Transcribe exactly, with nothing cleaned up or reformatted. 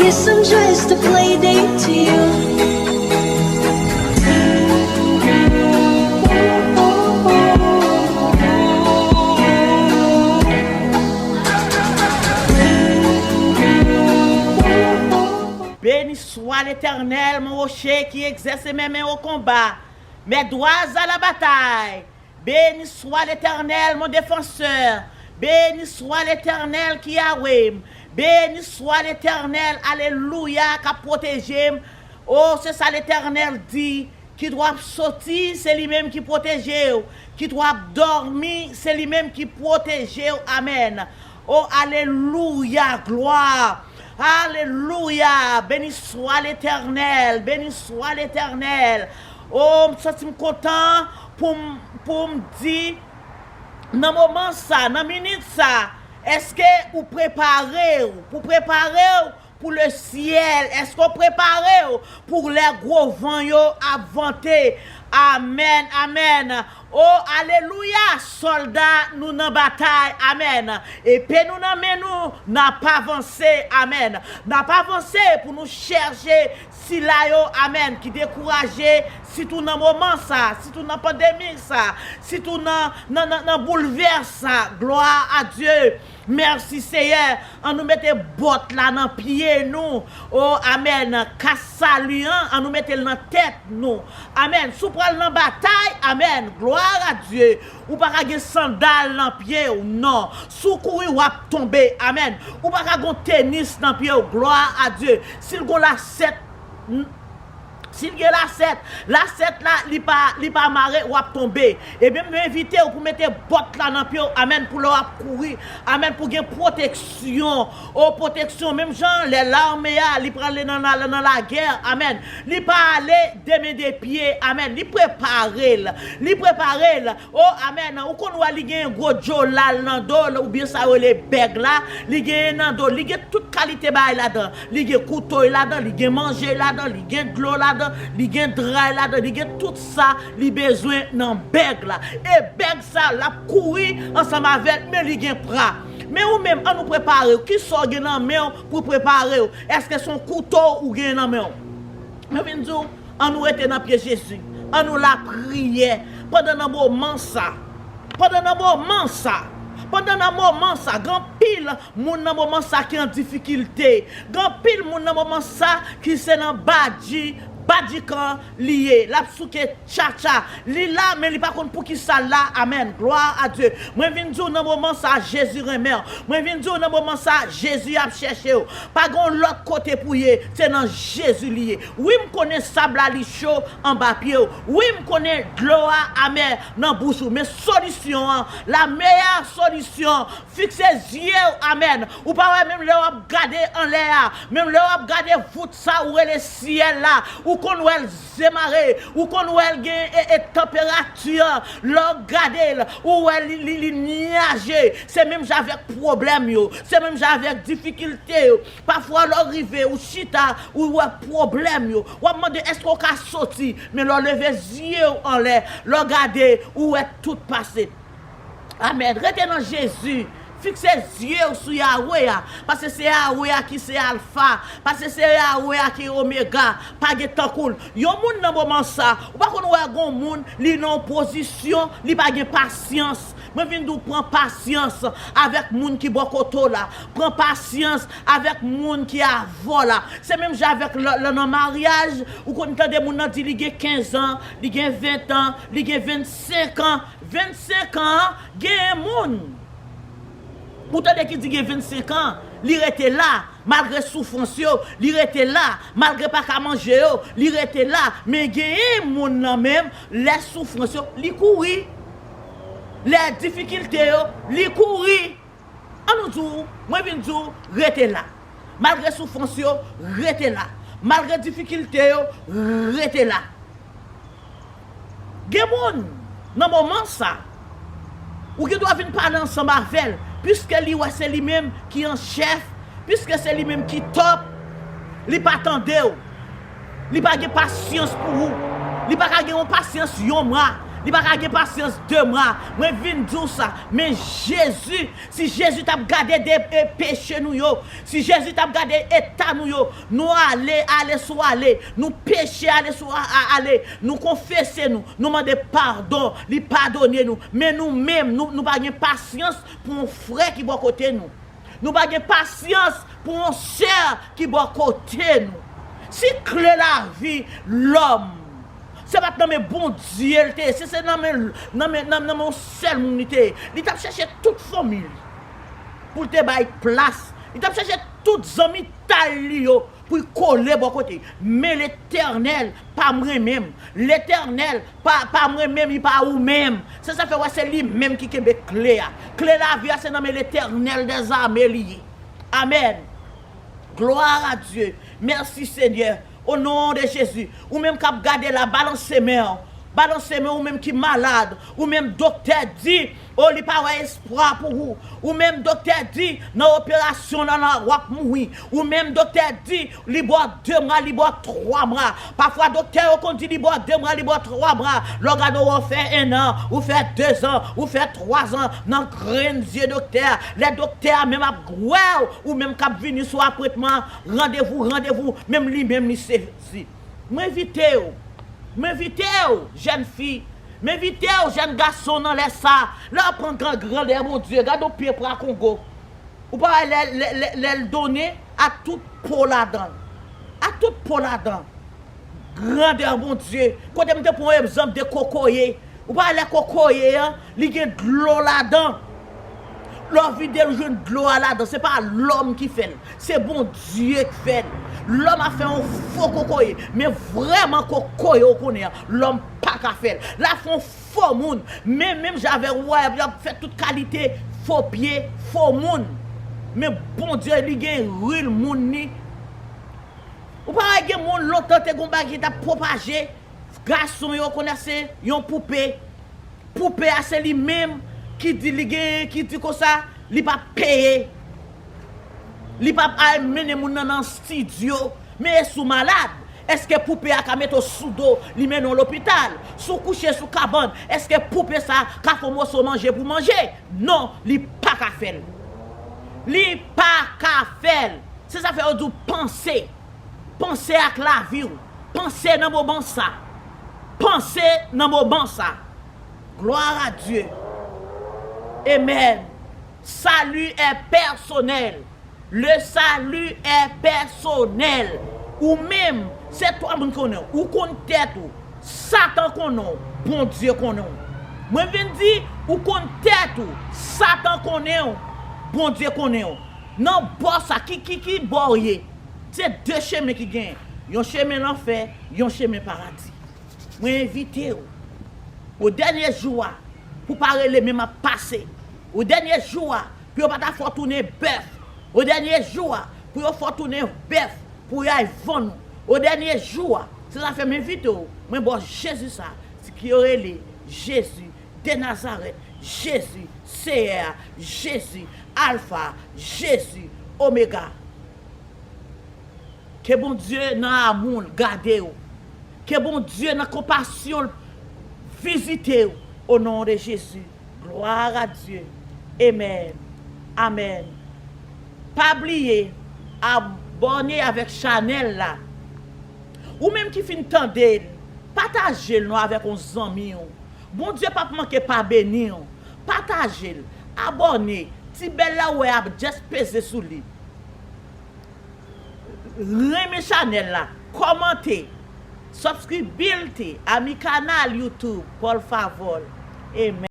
Guess I'm just a playdate to you. Béni soit l'Éternel, mon rocher qui exerce mes mains au combat, mes doigts à la bataille. Béni soit l'Éternel, mon défenseur. Béni soit l'Éternel ki Yahweh. Béni soit l'Éternel, alelouya, k ap pwoteje m. O, se sa Letènèl di, kit w ap soti, se li menm ki pwoteje w. Kit w ap dòmi, se li menm ki pwoteje w. Amèn. O, alelouya, glwa. Alelouya, béni soit l'Éternel, béni soit l'Éternel. O, m santi m kontan pou m, pou m di, nan moman sa, nan minit sa, èske ou prepare w, pou prepare w pou lesyèl? Èske w prepare w pou lè gwo van yo ap vante? Amèn, amèn. O, alelouya, sòlda, nou nan batay. Amèn. Epe nou nan men nou, n ap avanse. Amèn. N ap avanse pou nou chèche sila yo, amèn, ki dekouraje, sitou nan moman sa, sitou nan pandemi sa, sitou nan, nan, nan, nan boulvès sa. Glwa a Dye. Mèsi, Seyè. Annou mete bòt la nan pye nou. O, amèn. Kas sali an, annou mete l nan tèt nou. Amèn. Si w pral nan batay, amèn. Glwa a Dye. Ou pa ka gen sandal nan pye w, non. Si w kouri, w ap tonbe. Amèn. Ou pa ka gen tenis nan pye w. Glwa a Dye. Si l gen lasèt, n- Si l gen lasèt, lasèt la, li pa, li pa mare, w ap tonbe. Ebyen, m envite w pou mete bòt la nan pye w, amèn, pou lè w ap kouri, amèn, pou gen pwoteksyon. O, pwoteksyon, menm jan lè lame a, li prale nan, nan, nan lagè, amèn. Li pa ale de men de pye, amèn. Li prepare l, li prepare l. O, amèn. Ou konn wè li gen gwo djolal nan do l, oubyen sa yo rele bèg la, li genyen nan do l. Li gen tout kalite bagay ladan. Li gen kouto ladan, li gen manje ladan, li gen dlo ladan, li gen dra ladan, li gen tout sa li bezwen nan bèg la. E bèg sa, l ap kouri ansanm avè l, men li gen pra. Men ou menm, annou prepare w. Kisa w gen nan men w pou prepare w? Èske se yon kouto ou gen nan men w? Mwen vin di w, annou rete nan pye Jezi. Annou lapriyè. Pandan nan moman sa, pandan nan moman sa, pandan nan moman sa, gen anpil moun nan moman sa ki an difikilte. Gen anpil moun nan moman sa ki se nan badi, badikan li ye. L ap souke tchatcha. Li la, men li pa konn poukisa l la. Amèn. Glwa a Dye. Mwen vin di w nan moman sa, Jezi renmen w. Mwen vin di w nan moman sa, Jezi ap chèche w. Pa gen yon lòt kote pou ye, se nan Jezi li ye. Wi, m konnen sab la li cho anba pye w. Wi, m konnen dlo a amè nan bouch ou. Men solisyon an, la meyè solisyon, fikse zye w, amèn. Ou pa wè menm lè w ap gade anlè a, menm lè w ap gade vout sa ou rele syèl la, ou konn wè l zemare, ou konn wè l gen e, e tanperati an, lè w gade l, ou wè li, li, li nyaje. Se menm jan avèk pwoblèm yo, se menm jan avèk difikilte yo. Pafwa lè w rive, ou chita, ou wè pwoblèm yo. W ap mande èske w ka soti, men lè w leve zye w anlè, lè w gade, ou wè tout pase. Amèn. Rete nan Jezi. Fikse zye w sou Yawe a. Paske se Yawe a ki se Alfa. Paske se Yawe a ki Omega. Pa gen tankou l. Yon moun nan moman sa, ou pa konn wè gon moun, li nan yon pozisyon, li pa gen pasyans. Mwen vin di w pran pasyans avèk moun ki bò kote w la. Pran pasyans avèk moun ki avè w la. Se menm jan avèk lè, lè nan maryaj, ou konn tande moun nan di li gen kenz an, li gen ven an, li gen vennsenk an. Vennsenk an, genyen moun. Ou tande ki di gen vennsenk an, li rete la, malgre soufrans yo, li rete la, malgre pa ka manje yo, li rete la. Men genyen moun nan menm, lè soufrans yo, li kouri. Lè difikilte yo, li kouri. An nou di w, mwen vin di w, rete la. Malgre soufrans yo, rete la. Malgre difikilte yo, rete la. Gen moun, nan moman sa, ou gen dwa vin pale ansanm avè l, piske li wè se li menm ki an chèf, piske se li menm ki top, li pa tande w. Li pa gen pasyans pou ou. Li pa ka gen yon pasyans yon mwa. Li pa ka gen pasyans de mwa. Mwen vin di w sa. Men Jezi, si Jezi t ap gade de, e, peche nou yo, si Jezi t ap gade eta nou yo, nou ale, ale sou ale, nou peche, ale sou a, a, ale, nou konfese nou, nou mande padon, li padone nou. Men nou menm, nou, nou pa gen pasyans pou yon frè ki bò kote nou. Nou pa gen pasyans pou yon sè ki bò kote nou. Si kle lavi lòm, se pa t nan men Bondye l te ye, si se nan men, nan men, nan, nan men yon sèl moun li te ye, li t ap chèche tout fanmi li pou l te bay plas. Li t ap chèche tout zanmitay li yo pou l kole bò kote. Men Letènèl pa mwen menm. Letènèl pa, pa mwen menm, li pa ou menm. Se sa fè w wè se li menm ki kenbe kle a. Kle lavi a se nan men Letènèl dèzame li ye. Amèn. Gloire à Dieu. Mèsi, Senyè. O non de Jezi. Ou menm k ap gade la, balanse men w. Balanse men w, ou menm ki malad. Ou menm doktè di, o, li pa wè espwa pou ou. Ou menm doktè di, nan operasyon lan la, w ap mouri. Ou menm doktè di, li ba w de mwa, li ba w twa mwa. Pafwa, doktè yo konn di li ba w de mwa, li ba w twa mwa. Lè w gade w, ou fè en an, ou fè de zan, ou fè twa zan nan grenn zye doktè a. Lè doktè a menm ap gwè w, ou menm k ap vini sou apwentman, randevou, randevou, menm li menm li sezi. M envite w, m envite w, jèn fi, m envite w, jèn gason, nan lè sa, lè w ap pran gran, grandè Bondye, gade yon pye pwa Kongo. Ou pa wè lè, lè, lè, lè l donnen ak tout po ladan l. Ak tout po ladan l. Grandè Bondye. Kote m te pran yon egzanp de kokoye. Ou pa wè lè kokoye an, li gen dlo ladan. Lè w vide l, ou jwenn dlo a ladan. Se pa lòm ki fè l. Se Bondye k fè l. Lòm ap fè yon fo kokoye. Men vrèman kokoye ou konnen an, lòm pa ka fè l. L ap fè yon fo moun. Men menm jan avè w, w ap fè tout kalite fo pye, fo moun. Men Bondye, li gen ril moun li. Ou pa wè gen moun lontan te gon bagay ki t ap pwopaje, gason yo konnen se yon poupe. Poupe a se li menm ki di li gen, ki di konsa, li p ap peye. Li p ap al mennen moun nan nan estidyo. Men e si w malad, èske poupe a ka mete w sou do, li mennen w lopital? Si w kouche sou kabann, èske poupe sa ka fè w moso manje pou manje? Non, li pa ka fè l. Li pa ka fè l. Se sa fè yo di w panse. Panse ak lavi w. Panse nan moman sa. Panse nan moman sa. Gloire à Dieu. Amen. Salut est personnel. Le salut est personnel. Ou menm, se twa moun konnen w. Ou konn tèt ou. Satan konnen w. Bondye konnen w. Mwen vin di, ou konn tèt ou. Satan konnen w. Bondye konnen w. Nan bò sa, ki, ki, ki bò w ye? Se de chemen ki genyen. Yon chemen lanfè, yon chemen paradi. Mwen envite w, o dènye jou a, pou w pa rele men m ap pase. O dènye jou a, pou yo pa ta fè w tounen bèf. O dènye jou a, pou yo fè w tounen bèf, pou y al vann ou. O dènye jou a, se sa fè m envite w, mwen ba w Jezi sa, ki yo rele Jezi de Nazarèt, Jezi, Seyè a, Jezi, Alfa, Jezi, Omega. Ke Bondye nan amou l gade w. Ke Bondye nan konpasyon l vizite w. O non de Jezi. Gloire à Dieu. Amen. Amen. Pa bliye abòne avèk chanèl la. Ou menm ki fin tande l, pataje l non avèk yon zanmi w. Bondye p ap manke pa beni w. Pataje l, abòne, ti bèl la ou wè a, just peze sou li. Renmen chanèl la, kòmante, subscribe a mi canal YouTube, por favor. Amen.